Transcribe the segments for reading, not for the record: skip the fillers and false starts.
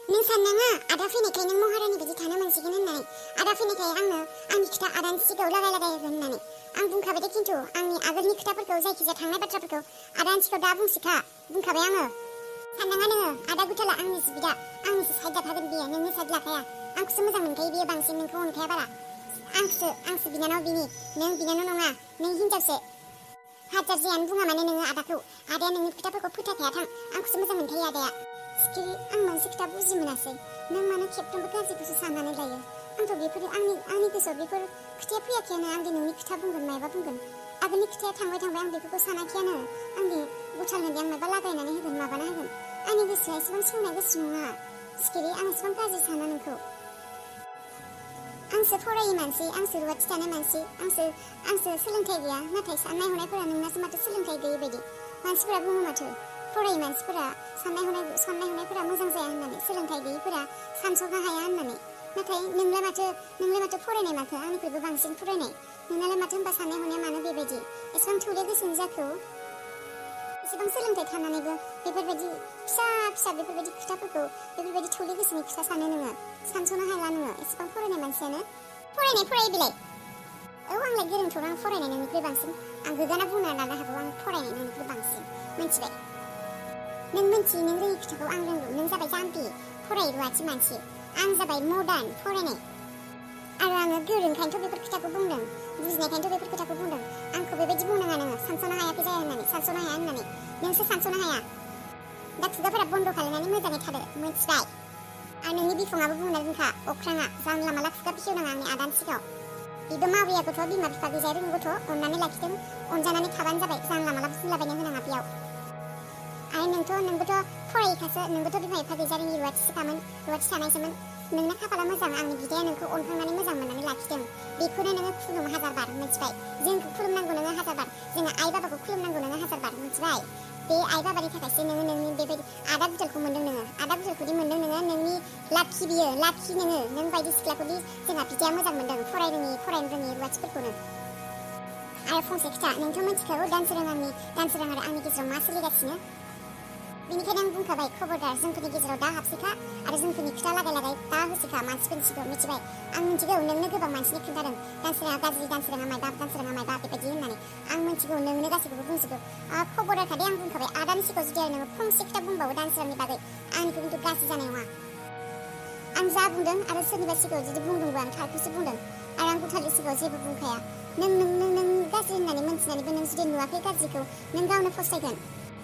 नों साननाङा आदा फैनायखाय नों महारानि बायदि थानो मोनसिगोन होननानै आदा फैनायखाय आंनि खोथा आदानि सिगाङाव लागाय होगोन होननानै आं बुंखाबाय दे खिन्थु आंनि आगोलनि खोथाफोरखौ जायखिजाया थांनाय बाथ्राफोरखौ आदानि सिगाङाव दा बुंसिखा बुंखाबाय आङो साननाङा नोङो आदा गुथाला आंनिसो बिदा आंनिसो साइड लाखागोन बियो नोंनि साइड लाखाया आंखौसो मोजां मोनखायो बियो बांसिन नोंखौ अनखाया बारा आंसो बिनानाव बिनि नों बिनानाव नङा नों हिनजावसो हाजार जियानो बुङा माने नोङो आदाखौ आदाया नोंनि खोथाफोरखौ फोथायखाया थां आंखौसो मोजां मोनखायो आदाया सिखिरि आं मोनसे खोथा बुजि मोनासै नों मानो खेबफ्रोमबो गाज्रिखौसो साननानै लायो आंथ' बेफोर आंनि गोसोआव बेफोर खोथाया फैयाखैयानो आं दिनैनि खोथा बुंगोन मायबा बुंगोन आगोलनि खोथाया थांबाय आं बेफोरखौ सानाखैयानो आंनि गुथाल होनदों आं मायबा लागायनानै होगोन माबाना होगोन आंनि गोसोआ एसेबां सेवनाय गोसो नङा सिखिरि आं एसेबां गाज्रि साना नोंखौ आंसो फरायै मानसि आंसो रुवाथि थानाय मानसि आंसो सोलोंथाइ गैया नाथाय साननाय हनायफोरा नोंनासो माथो सोलोंथाइ गैयै बायदि मानसिफोरा बुङो माथो फरायै मानसिफोरा साननाय हनायफोरा मोजां जाया होननानै सोलोंथाइ गैयैफोरा सानस'नो हाया होननानै नाथाय नोंलाय माथो फरायनाय माथो आंनिख्रुइबो बांसिन फरायनाय नोंनालाय माथो होनबा साननाय हनाया मानो बेबायदि एसेबां थौले गोसोनि जाखो एसेबां सोलोंथाइ थानानैबो बेफोरबायदि फिसा बेफोरबायदि खोथाफोरखौ बेफोरबायदि थौले गोसोनि खोथा सानो नोङो सानस'नो हाला नोङो एसेबां फरायनाय मानसियानो फराय बिलाइ औ आंलाय गोरोंथ' आं फरायनाय नोंनिख्रुइ बांसिन आं गोगाना बुंना लानो हागौ आं फरायनाय नोंनिख्रुइ बांसिन मिथिबाय नों मिन्थियै नों रोङि खोथाखौ आं रोंगौ नों जाबाय जाम्बि फरायै रुवाथि मानसि आं जाबाय मडार्न फरायनाय आरो आङो गोरोंखायनोथ' बेफोर खोथाखौ बुंदों बुजिनायखायनोथ' बेफोर खोथाखौ बुंदों आंखौ बेबायदि बुंनाङा नोङो सानस'नो हायाखै जाया होननानै सानस'नो हाया होननानै नोंसो सानस'नो हाया दा खुगाफोरा बन्द' खालामनानै मोजाङै थादो मिथिबाय आरो नोंनि बिफाङाबो बुंना दोनखा अख्राङा जानला माला खुगा फिसेवनाङा आंनि आदानि सिगाङाव बेबो मावैया गथ' बिमा बिफा गैजाया रोङि गथ' अननानै लाखिदों अनजानानै थाबानो जाबाय जानला माला बुंलाबायनो होनाङा बेयाव आरो नोंबोथ' फरायैखासो नोंबोथ' बिमा बिफा गैजा रोङि रुवाथिसोखामोन रुवाथि थानायसोमोन नोंना खाफाला मोजां आंनि बिदाया नोंखौ अनखांनानै मोजां मोननानै लाखिदों बेखौनो नोङो खुलुम हाजार बार मिथिबाय जोंखौ खुलुमनांगौ नोङो हाजार बार जोंना आइ बाबाखौ खुलुमनांगौ नोङो हाजार बार मिथिबाय बे आइ बाबानि थाखायसो नोङो नोंनि बेबायदि आदा बुथालखौ मोन्दों नोङो आदा बुथालखौदि मोन्दों नोङो नोंनि लाखि बियो लाखि नों बायदि सिख्लाखौदि जोंहा बिदाया मोजां मोन्दों फरायनो रोङि रुवाथिफोरखौनो आरो फंसे खोथा नोंथ' मिथिखागौ दानसोरां आरो आंनि गेजेराव मा सोलिगासिनो बेनिखायनो आं बुंखाबाय खबरदार जोंफोरनि गेजेराव दा हाबसैखा आरो जोंफोरनि खोथा लागाय दा होसैखा मानसिफोरनि सिगाङाव मिथिबाय आं मिथिगौ नोंनो गोबां मानसिनि खोन्थादों दानसोराङा गाज्रि दानसोराङा मायबा बेबायदि होननानै आं मिथिगौ नोंनो गासैखौबो बुंजोबो खबरदार दे आं बुंखाबाय आदानि सिगाङाव जुदि आरो नोङो फंसे खोथा बुंबावो दानसोरांनि बागै आंनिखौ खिन्थु गाज्रि जानाय नङा आं जा बुंदों आरो सोरनिबा सिगाङाव जुदि बुंदोंबो आं थारखौसो बुंदों आरो आं गुथालनि सिगाङाव जेबो बुंखाया नों गाज्रि होननानै मोनथिनानैबो नों जुदि नुवाखै गाज्रिखौ नों गावनो फस्थायगोन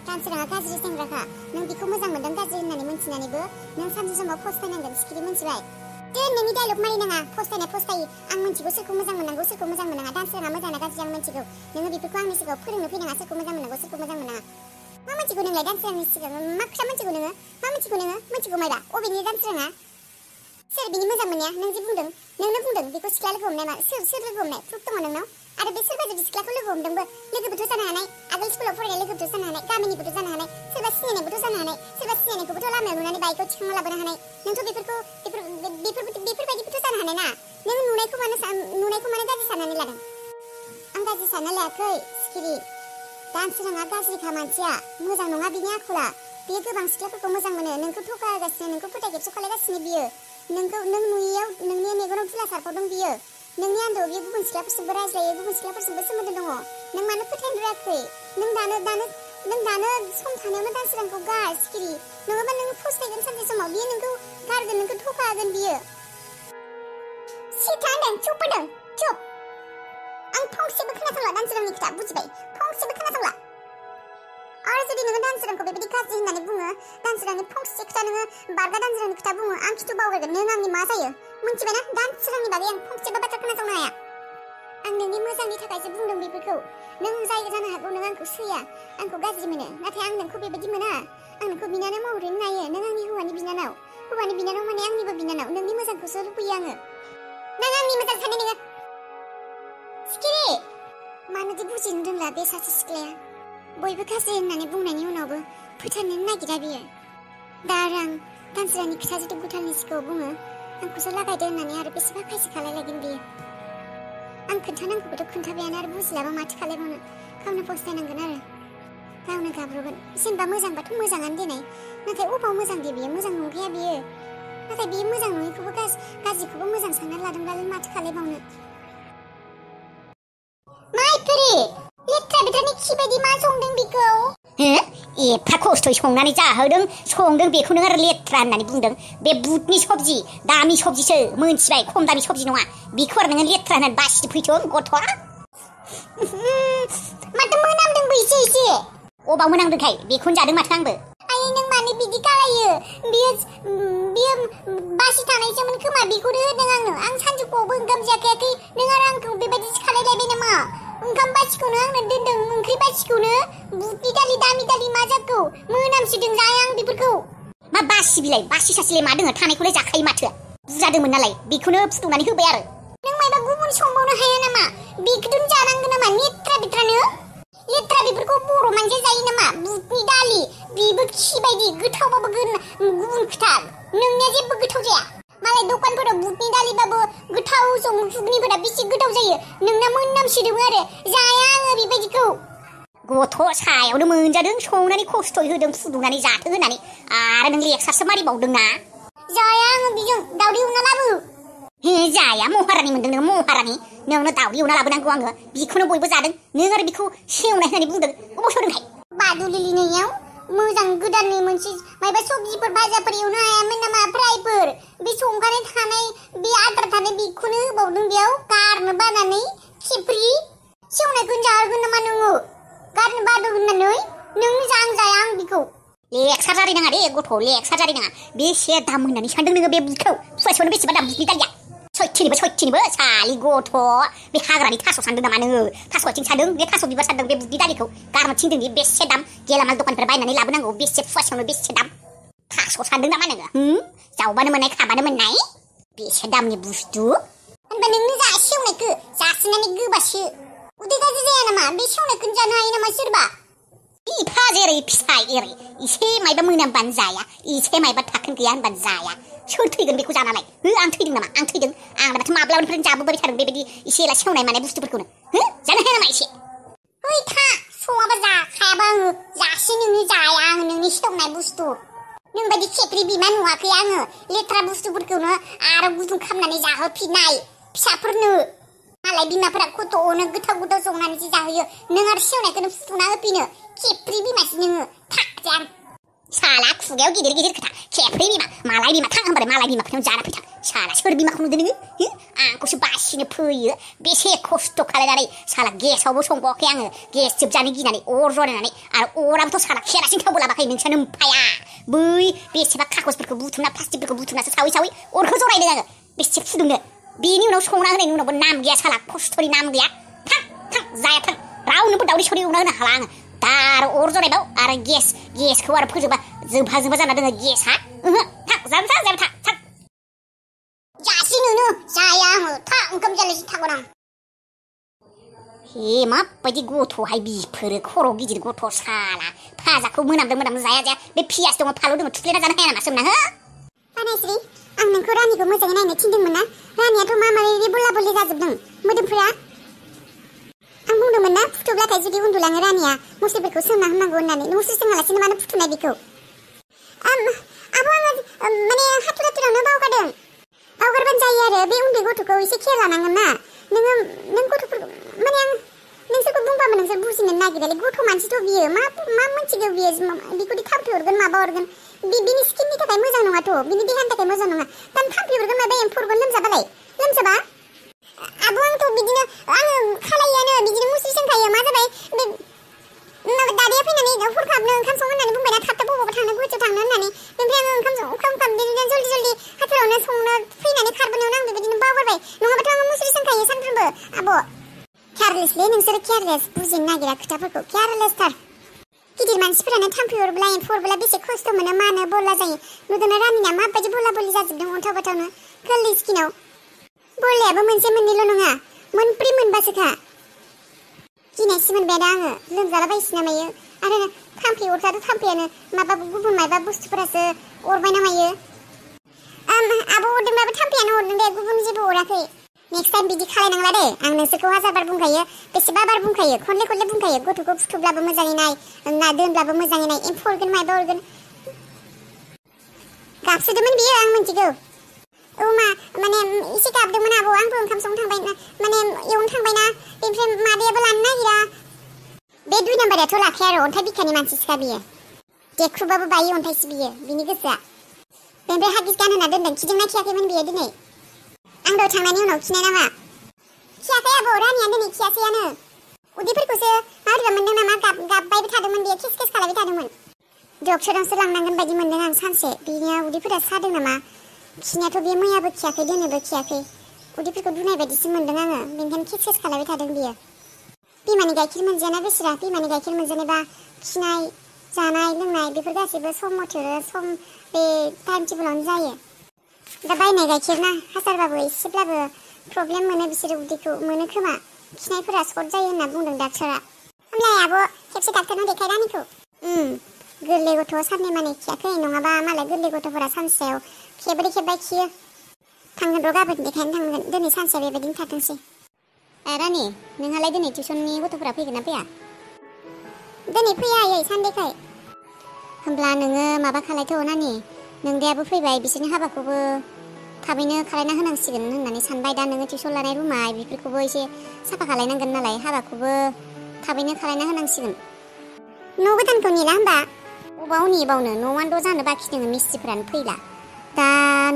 दानसोराङा गाज्रि सेंग्राखा नों बेखौ मोजां मोनदों गाज्रि होननानै मोनथिनानैबो नों सानसे समाव फस्थायनांगोन सिखिरि मिथिबाय दोन नोंनि डायलग मारिनाङा फस्थायो आं मिथिगौ सोरखौ मोजां मोननांगौ सोरखौ मोजां मोननाङा दानसोराङा मोजांना गाज्रि आं मिथिगौ नोङो बेफोरखौ आंनि सिगाङाव फोरोंनो फैनाङा सोरखौ मोजां मोननांगौ सोरखौ मोजां मोननाङा मा मिथिगौ नोंलाय दानसोरांनि सिगाङाव मा खोथा मिथिगौ नोङो मा मिथिगौ मायबा अबेनि दानसोराङा सोर बिनि मोजां मोननाया नों जे बुंदों नोंनो बुंदों बेखौ सिख्ला लोगो हमनाय मा सोर लोगो हमनाय प्रुफ दङ नोंनाव आरो बे सोरबा जुदि सिख्लाखौ लोगो हमदोंबो लोगोबोथ' जानो हानाय आगोल स्कुलाव फरायनाय लोगोबोथ' जानो हानाय गामिनिबोथ' जानो हानाय सोरबा सिनायनायबोथ' जानो हानाय सोरबा सिनायनायखौबोथ' लामायाव नुनानै बाइकआव थिखांना लाबोनो हानाय नोंथ' बेफोरबायदिबोथ' जानो हानाय ना नों नुनायखौ मानो गाज्रि साननानै लादों आं गाज्रि सानना लायाखै सिखिरि दानसोराङा गाज्रिखा मानसिया मोजां नङा बिनि आखला बियो गोबां सिख्लाफोरखौ मोजां मोनो नोंखौ थगायगासिनो नोंखौ फोथायखेबस' खालायगासिनो बियो नों नुयैयाव नोंनि मेगनाव धुला सारफावदों बियो नोंनि आन्दोआव बियो गुबुन सिख्लाफोरजोंबो रायज्लायो गुबुन सिख्लाफोरजोंबो सोमोन्दो दङ नों मानो फोथायनो रोङाखै नों दानो सम थानायावनो दानसोरांखौ गार सिखिरि नङाबा नों फस्थायगोन सानसे समाव बियो नोंखौ गारगोन नोंखौ थगागोन बियो सिथा होनदों चुप होनदों चुप आं फंसेबो खोनासंला दानसोरांनि खोथा बुजिबाय फंसेबो खोनासंला आरो जुदि नोङो दानसोरांखौ बेबायदि गाज्रि होननानै बुङो दानसोरांनि फंसे खोथा नोङो बारगा दानसोरांनि खोथा बुङो आं खिन्थु बावगारगोन नों आंनि मा जायो मिथिबायना दानसोरांनि बागै आं फंसेबो बाथ्रा खोनासंनो हाया आं नोंनि मोजांनि थाखायसो बुंदों बेफोरखौ नों जाय जानो हागौ नों आंखौ सैया आंखौ गाज्रि मोनो नाथाय आं नोंखौ बेबायदि मोना आं नोंखौ बिनानाव महरैनो नायो नों आंनि हौवानि बिनानाव माने आंनिबो बिनानाव नोंनि मोजांखौसो लुबैयो आङो नों आंनि मोजां सानो नोङो सिखिरि मानोदि बुजिनो रोंला बे सासे सिख्लाया बयबो गाज्रि होननानै बुंनायनि उनावबो फोथायनो नागिरा बियो दा आरो आं दानसोरांनि खोथा जुदि गुथालनि सिगाङाव बुङो आंखौसो लागायदो होननानै आरो बेसेबा खायसे खालायलायगोन बियो आं खोन्थानांगौखौथ' खोन्थाबायानो आरो बुजिलाबा माथो खालायबावनो गावनो फस्थायनांगोन आरो गावनो गाब्रगोन जेनेबा मोजांबाथ' मोजाङानो देनाय नाथाय अबाव मोजां दे बियो मोजां नंखाया बियो नाथाय बे मोजां नङैखौबो गाज्रिखौबो मोजां सानना लादोंब्लालाय माथो खालायबावनो। माइफोरे लेथ्रा बेथ्रानि खि बायदि मा संदों बेखौ? एफा खस्थ'यै संनानै जाहोदों संदों बेखौनो आरो लेथ्रा होननानै बुंदों। बे बुटनि सबजि दामि सबजिसो मोनथिबाय, खम दामि सबजि नङा। बेखौ आरो नोङो लेथ्रा होननानै बासिनो फैथों गथ'आ। माथो मोनामदोंबो एसे। अबाव मोनामदोंखाय बेखौनो जादों माथो आंबो। आयै नों मानो बिदि खालायो? बियो बासि थानायसोमोन खोमा, बेखौनो होदों आंनो। आं सानजौफुआवबो ओंखाम जाखायाखै, नों आरो आंखौ बेबायदिसो खालायलायबाय नामा? ओंखाम बासिखौनो आंनो दोनदों, ओंख्रि बासिखौनो। बुटनि दालि दामि दालि मा जाखौ? मोनामसोदों, जाया आं बेफोरखौ। मा बासि बिलाइ, बासि सासिलाय मा दोङो? थानायखौलाय जाखायो माथो। बुजादोंमोन नालाय बेखौनो फुदुंनानै होबाय आरो। नों मायबा गुबुन संबावनो हाया नामा? बेखौनो जानांगौ नामा? लेथ्रा बेथ्रानो लेथ्रा बेफोरखौ बर' मानसिया जायो नामा? बुटनि दालि बेबो खि बायदि, गोथावबाबो गुबुन खोथा। नोंनिया जेबो गोथाव जाया। मालाय दखानफोराव बुटनि दालिबाबो गोथाव सङो, घुगनिफोरा बेसे गोथाव जायो। नोंना मोनामसोदों आरो, जाया आङो बेबायदिखौ। गथ' सायावनो मोनजादों, संनानै खस्थ'यै होदों फुदुंनानै जाथों होननानै। आरो नों लेक्सारसो मारिबावदोंना। जाया आङो बेजों, दावदै एवना लाबो। जाया, महारानि मोनदों नों, महारानि। नोंनो दावदै एवना लाबोनांगौ आङो। बेखौनो बयबो जादों, नों आरो बेखौ सेवनाय होननानै बुंदों। अबाव सेवदोंखाय? बादुलिनियाव मोजां गोदाननि मोनसे मायबा सबजिफोर भाजाफोर एवनो हायामोन नामा? फ्रायफोर बे संगानाय थानाय बे आद्रा थानाय बेखौनो होबावदों बेयाव, गारनो बानानै खेफ्रि। सेवनायखौनो जाहोगोन नामा नोङो? गारनो बादों होननानै नों जाया आं बेखौ। लेक्सार जारिनाङा दे गथ', लेक्सार जारिनाङा। बेसे दाम होननानै सानदों नोङो बे बुटखौ? फुवासेयावनो बेसेबा दाम बुटनि दालिया? सयथिनिबो सालि गथ'। बे हाग्रानि थास' सानदों नामा नोङो? थास' आथिं सानदों, बे थास' बिबार सानदों बे बुटनि दालिखौ? गारनो थिनदों बे बेसे दाम? गेलामाल दखाननिफ्राय बायनानै लाबोनांगौ, बेसे फुवासेयावनो बेसे दाम? थास' सानदों नामा नोङो? जावबानो मोननाय खाबानो मोननाय बेसे दामनि बुस्थु? होनबा नोंनो जा सेवनायखौ जासिनानै गोबासो। उदै गाज्रि जाया नामा? बे सेवनायखौनो जानो हायो नामा सोरबा? बिफा जेरै फिसा एरै इसे मायबा मोनामबानो जाया, इसे मायबा थाखोन गैया होनबानो जाया। सोर थैगोन बेखौ जानालाय? आं थैदों नामा? आं थैदों? आं माथो माब्लाबानिफ्रायनो जाबोबाय थादों बेबायदि इसे एला सेवनाय मानाय बुस्थुफोरखौनो। जानो हाया नामा इसे? ओइ था, सङाबा जाखायाबा आङो। जासे नोंनि जाया आङो नोंनि सेवनाय बुस्थु। नोंबायदि खेफ्रि बिमा नुवाखै आङो। लेथ्रा बुस्थुफोरखौनो आरो गुदुं खालामनानै जाहोफिननाय फिसाफोरनो। मालाय बिमाफोरा गथ'नो गोथाव संनानैसो जाहोयो, नों आरो सेवनायखौनो फुदुंना होफिनो। खेफ्रि बिमासो नोङो, थाकजां। साला खुगायाव गिदिर गिदिर खोथा, खेफ्रि बिमा। मालाय बिमा थां होनबालाय मालाय बिमाफोरनाव जाना फैथां। साला सोर बिमाखौ नुदों नोङो? आंखौसो बासिनो फैयो। बेसे खस्थ' खालायनानै साला गेसावबो संबावाखै आङो, गेस जोबजानो गिनानै अर जरायनानै। आरो अराबोथ' साला केरासिन थावबो लाबाखै, नोंसोर नोमफाया। बै बेसेबा खागजफोरखौ बुथुमना प्लास्टिकफोरखौ बुथुमनासो सावै अरखौ जरायदों आङो। बेसे फुदुंनो, बेनि उनाव संना होनायनि उनावबो नाम गैया साला, खस्थ'नि नाम गैया। थां जाया थां, रावनोबो दावदै सावदै एवना होनो हाला आङो। दा आरो अर जरायबाव आरो गेसखौ आरो फोजोबा जोबहा जाना दोङो गेसआ। थां जाबाय थां। जासिनोनो जाया आङो, था ओंखाम जालायसो थागोन आं। माबायदि गथ'हाय बिफोरो, खर' गिदिर गथ' साला। फाजाखौ मोनामदों जाया। बे पियास दङ, फालौ दङ, थुफ्लेना जानो हाया नामा सोमना? बानायस्रि, आं नोंखौ रानिखौ मोजाङै नायनो थिनदोंमोन ना? रानियाथ' मारै बला बलि जाजोबदों मोदोमफोरा। आं बुंदोंमोन ना, फुथुब्लाथाय जुदि उन्दुलाङो रानिया मुस्रिफोरखौ सोंना होनांगौ होननानै। मुस्रि सोङालासिनो मानो फुथुनाय बेखौ? आबो आङो माने हाथुरावनो बावगारबानो जायो आरो। बे उन्दै गथ'खौ एसे खेल लानांगोन ना। नों गथ'फोरखौ माने आं नोंसोरखौ बुंबाबो नोंसोर बुजिनो नागिरालै। गथ' मानसिथ' बियो, मा मोनथिगौ बियो? बेखौदि थाम्फै अरगोन माबा अरगोन, बिनि स्किननि थाखाय मोजां नङाथ', बिनि देहानि थाखाय मोजां नङा। दा थाम्फै अरगोन माबा एम्फौ अरगोन, लोमजाबा आबो आंथ' बिदिनो आङो खालायोआनो, बिदिनो मुस्रि सोंखायो। मा जाबाय बे दादाया फैनानै हरखाबनो ओंखाम सं होननानै बुंबायना, थाब बबावबा थांनो गुवाहाटियाव थांनो होननानै। बेनिफ्राय आङो ओंखाम बिदिनो जल्दि हाथुरावनो संनो फैनानै खारबोनायावनो आं बेबायदिनो बावगारबाय। नङाबाथ' आङो मुस्रि सोंखायो सानफ्रोमबो। आब' केयारलेसलै नोंसोरो, केयारलेस, बुजिनो नागिरा खोथाफोरखौ, केयारलेसथार। गिदिर मानसिफोरानो थाम्फै अरब्ला एम्फौ अरब्ला बेसे खस्थ' मोनो, मानो बरला जायो। नुदोंना रानिना माबायदि बला बलि जाजोबदों अन्थाव बाथावनो गोरलै स्किनाव। बरलायाबो मोनसे मोननैल' नङा, मोनब्रै मोनबासोखा। गिनायसो मोनबाय दा आङो, लोमजालाबायसो ना मायो। आरो थाम्फै अरजाथ' थाम्फैयानो, गुबुन माबा बुस्थुफोरासो अरबाय ना मायो। आब' अरदोंबाबो थाम्फैयानो अरदों दे, गुबुन जेबो अराखै। नेक्स्ट टाइम बिदि खालायनांला दे। आं नोंसोरखौ हाजारबार बुंखायो, बेसेबा बार बुंखायो, खनले बुंखायो। गथ'खौ फुथुब्लाबो मोजाङै नाय, दोनब्लाबो मोजाङै नाय। एम्फौ अरगोन मायबा अरगोन। गाबसोदोंमोन बियो आं मिथिगौ औ मा माने एसे गाबदोंमोन आबौ आंबो ओंखाम संनो थांबाय माने एवनो थांबायना बेनिफ्राय मादैयाबो लानो नागिरा बे 2 नाम्बाराथ' लाखाया आरो अन्थाइ बिखानि मानसिसोखा बियो देख्रुबाबो बायो अन्थाइसो बियो बिनि गोसोआ बेनिफ्राय हागिस गानहोना दोनदों खिदोंना खियाखैमोन बियो दिनै आं दहाय थांनायनि उनाव खिनाय नामा खियाखै आबौ रानिया दिनै खियासैयानो उदैफोरखौसो माबोरैबा मोनदों नामा गाबबायबो थादोंमोन बियो खेस खेस खालायबाय थादोंमोन डक्टरावसो लांनांगोन बायदि मोनदों आं सानसे बिनिया उदैफोरा सादों नामा खिनायाथ' बे मैयाबो खियाखै दिनैबो खियाखै उदैफोरखौ दुनाय बायदिसो मोनदों आङो बेनिखायनो खेस खेस खालायबाय थादों बियो बिमानि गाइखेर मोनजायाना बेसोरा बिमानि गाइखेर मोनजानायबा खिनाय जानाय लोंनाय बेफोर गासैबो सम मथे सम बे टाइम टेबोलावनो जायो दा बायनाय गाइखेर ना हासारबाबो एसेब्लाबो प्रब्लेम मोनो बिसोरो उदैखौ मोनो खोमा खिनायफोरा सर्ट जायो होनना बुंदों डाक्टरा होमब्लाय आब' खेबसे डाक्टरनाव देखाय रानिखौ गोरलै गथ' साननै माने खियाखै नङाबा मालाय गोरलै गथ'फोरा सानसेयाव खेब्रै खेबबा खियो थांगोन र' गाबोन देखायनो थांगोन दिनै सानसेया बेबायदिनो थाथोंसै रानि नोंहालाय दिनै टिउसननि गथ'फोरा फैगोन ना फैया दिनै फैया आयै सानदेखाय होमब्ला नोङो माबा खालायथ' नानि नोंदायाबो फैबाय बिसोरनि हाबाखौबो थाबैनो खालायना होनांसिगोन होननानै सानबाय दा नोङो टिउसन लानाय रुमा बेफोरखौबो एसे साफा खालायनांगोन नालाय हाबाखौबो थाबैनो खालायना होनांसिगोन न' गोदानखौ नेला होमबा अबाव नेबावनो न'आनोथ' जानो बाखि दोङो मिस्ट्रिफोरानो फैला दा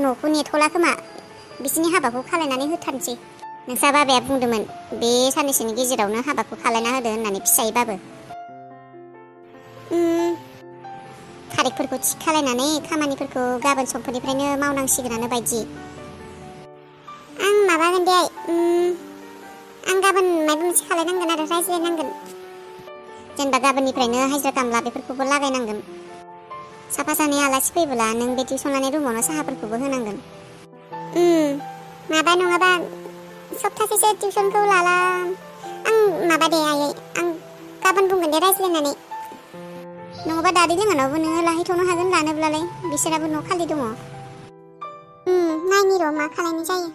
न'खौ नेथ'ला खोमा बिसोरनि हाबाखौ खालायनानै होथारनोसै नोंसा बाबाया बुंदोंमोन बे साननैसोनि गेजेरावनो हाबाखौ खालायना होदो होननानै फिसायैबाबो थारिखफोरखौ थिग खालायनानै खामानिफोरखौ गाबोन समफोरनिफ्रायनो मावनांसिगोनानो बायदि आं माबागोन दे आं गाबोन माबा मोनसे खालायनांगोन आरो रायज्लायनांगोन जेनेबा गाबोननिफ्रायनो हाजिरा खामला बेफोरखौबो लागायनांगोन साफा सानै आलासि फैबोला नों बे टिउसन लानाय रुमावनो साहाफोरखौबो होनांगोन माबा नङाबा सप्तासेसो टिउसनखौ लाला आं माबा दे आयै आं गाबोन बुंगोन दे रायज्लायनानै नङाबा दादै लोङानावबो नोङो लाहैथ'नो हागोन लानोब्लालाय बिसोराबो न' खालि दङ नायनि र' मा खालायनाय जायो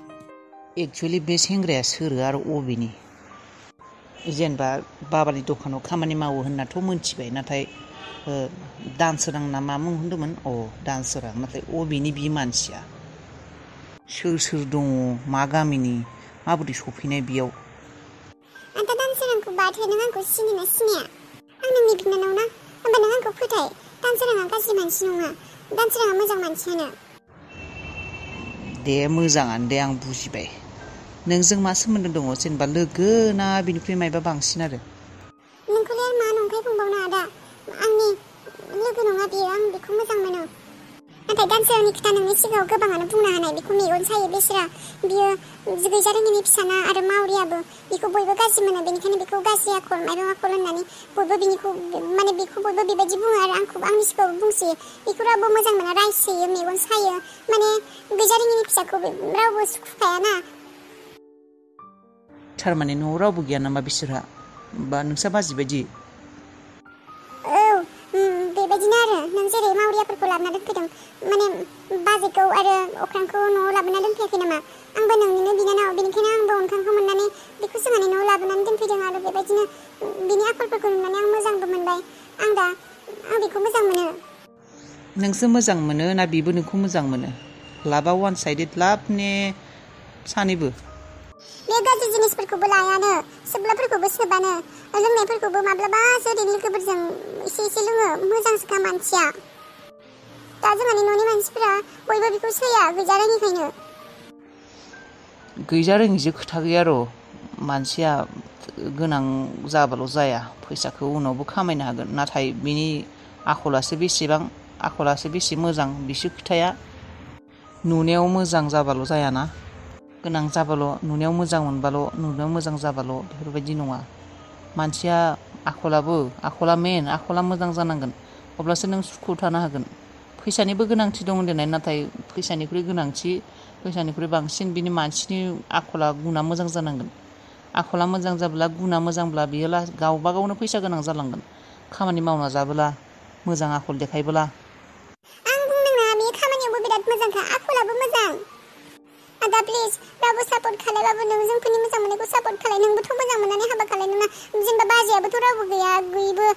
एक्चुअली बे सेंग्राया सोरो आरो अबेनि जेनेबा बाबानि दखानाव खामानि मावो होननाथ' मोनथिबाय नाथाय दानसोरां ना मा मुं होनदोंमोन दानसोरां नाथाय अबेनि बि मानसिया सोर दङ मा गामिनि माबोरै सफैनाय बेयाव आंथ' दानसोरांखौ बाथो नों आंखौ सिनायना सिनाया आं नोंनि बिनानाव ना होमबा नों आंखौ फोथाय दानसोराङा गाज्रि मानसि नङा दानसोराङा मोजां मानसियानो दे मोजाङानो दे आं बुजिबाय नोंजों मा सोमोन्दो दङ जेनेबा लोगो ना बिनिफ्राय मायबा बांसिन आरो नोंखौलाय मा नंखाय बुंबावनो आदा आंनि लोगो नङा बियो आं बेखौ मोजां मोनो नाथाय दानसोरांनि खोथा नोंनि सिगाङाव गोबाङानो बुंनो हानाय बेखौ मेगन सायो बेसोरा बियो गैजारोङिनि फिसाना आरो मावरियाबो बेखौ बयबो गाज्रि मोनो बेनिखायनो बेखौ गाज्रि आखल मायबा आखल होननानै बयबो बेखौ बयबो बेबायदि बुङो आरो आंखौबो आंनि सिगाङाव बुंसोयो बेखौ रावबो मोजां मोना रायसोयो मेगन सायो माने गैजारोङिनि फिसाखौ रावबो सुखुखायाना थारमाने न'आव रावबो गैया नामा बिसोरहा बा नोंसा बाजि बायदि बेबायदिनो आरो नों जेरै मावरियाफोरखौ लाबोना दोनफैदों माने बाजैखौ आरो अख्रांखौ न'आव लाबोना दोनफैयाखै नामा आंबो नोंनिनो बिनानाव बेनिखायनो आंबो अख्रांखौ मोननानै बेखौ जोंहानि न'आव लाबोनानै दोनफैदों आरो बेबायदिनो बिनि आखलफोरखौ नुनानै आं मोजांबो मोनबाय आं बेखौ मोजां मोनो नोंसो मोजां मोनो ना बेबो नोंखौ मोजां मोनो लाभा वान साइडेड लाभ ने सानैबो बे गाज्रि जिनिसफोरखौबो लायानो सोबलाफोरखौबो सोबानो लोंनायफोरखौबो माब्लाबासो ओरैनो लोगोफोरजों एसे लोङो मोजांसोखा मानसिया दा जोंहानि न'नि मानसिफोरा बयबो बेखौ सैया गैजारोङिखायनो गैजारोङिजों खोथा गैया र' मानसिया गोनां जाबाल' जाया फैसाखौ उनावबो खामायनो हागोन नाथाय बिनि आखलासो बेसे मोजां बिसो खोथाया नुनायाव मोजां जाबाल' जायाना गोनां जाबाल' नुनायाव मोजां मोनबाल' नुनायाव मोजां जाबाल' बेफोरबायदि नङा मानसिया आखला मेन आखला मोजां जानांगोन अब्लासो नों सुखुआव थानो हागोन फैसानिबो गोनांथि दं होनदोंनाय नाथाय फैसानिख्रुइ बांसिन बिनि मानसिनि आखला गुना मोजां जानांगोन आखला मोजां जाब्ला गुना मोजांब्ला बियो गावबा गावनो फैसा गोनां जालांगोन खामानि मावना जाबोला मोजां आखल देखायबोला आं बुंदोंना बे खामानियावबो बिराद मोजांखा आखलाबो मोजां आदा प्लिज रावबो सापर्ट खालायबाबो नों जोंफोरनि मोजां मोननायखौ सापर्ट खालाय नोंबोथ' मोजां मोननानै हाबा खालायनो ना जेनेबा बाजैयाबोथ' रावबो गैयिबो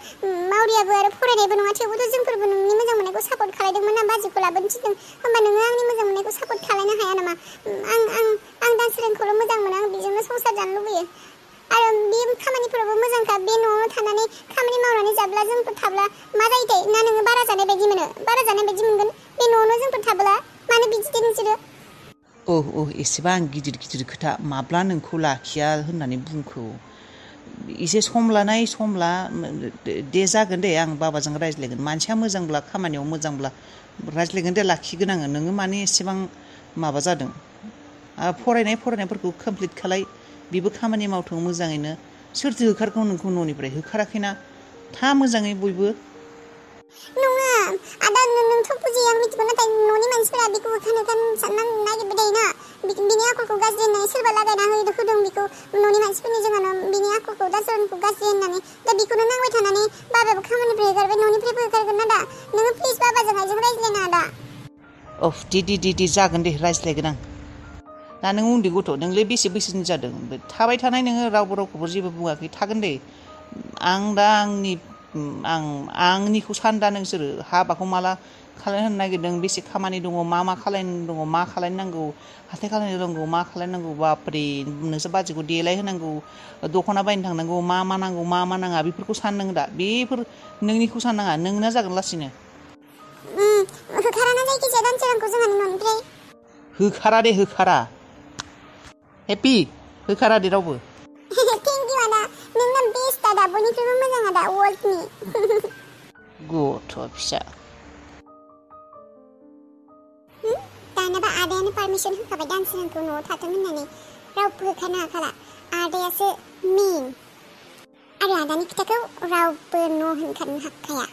मावरियाबो आरो फरायनायबो नङा थेवबोथ' जोंफोरबो नोंनि मोजां मोननायखौ सापर्ट खालायदोंमोन ना बाजैखौ लाबोनो थिनदों होमबा थाब्ला जोंफोर थाब्ला मा जायोथाय ना नोङो बारा जानाय बायदि मोनो बारा जानाय बायदि मोनगोन बे न'आवनो जोंफोर थाब्ला मानो बिदि नोंसोरो एसेबां गिदिर खोथा माब्ला नोंखौ लाखिया होननानै बुंखो एसे सम लानाय सम ला दे जागोन दे आं बाबाजों रायज्लायगोन मानसिया मोजांब्ला खामानियाव मोजांब्ला रायज्लायगोन दे लाखिगोन आङो नोङो माने एसेबां माबा जादों फरायनायफोरखौ कमप्लिट खालाय बेबो खामानि मावथों मोजाङैनो सोरथो होखारगौ नोंखौ न'निफ्राय होखाराखैना था मोजाङै बयबो नङा आदा नोंथ' बुजियो आं मिथिगौ नाथाय न'नि मानसिफोरा बेखौ होखार सानना नागिरबाय थायोना बिनि आखलखौ गाज्रि होननानै सोरबा लागायना होदों बेखौ न'नि मानसिफोरनि जोंहानो बिनि आखलखौ दासोरखौ गाज्रि होननानै दा बेखौनो नांबाय थानानै बाबायाबो खामानिनिफ्राय होखारबाय न'निफ्रायबो होखारगोन ना दा नोङो प्लिज बाबाजों आइजों रायज्लायना आदा दे जागोन दे रायज्लायगोन आं दा नों उन्दै गथ' नोंलाय बेसे बैसोनि जादों थाबाय थानाय नोङो रावखौबो जेबो बुङाखै थागोन दे आं दा आंनिखौ सान दा नोंसोरो हाबाखौ माला खालामनो नागिरदों बेसे खामानि दङ मा खालामनो दङ मा खालामनांगौ हाथाय खालामनो रोंगौ मा खालामनांगौ बापरे नोंसोर बाजैखौ देलाय होनांगौ दख'ना बायनो थांनांगौ मा नांगौ मा नाङा बेफोरखौ सान नों दा बेफोर नोंनिखौ साननाङा नोंना जागोन लासैनो होखाराना जायखिजाया दानसोरांखौ जोंहानि न'निफ्राय होखारा हेपि होखारा दे रावबो थेंक इउ आदा नोंना बेस्ट आदा बयनिख्रुइबो मोजां आदा वर्ल्डनि गथ' फिसा दानाबा आदायानो पारमिसन होखाबाय दानसोरांखौ न'आव थाथों होननानै रावबो होखारनो हाखाला आदायासो मेन आरो आदानि खोथाखौ रावबो न' होनखारनो हाखाया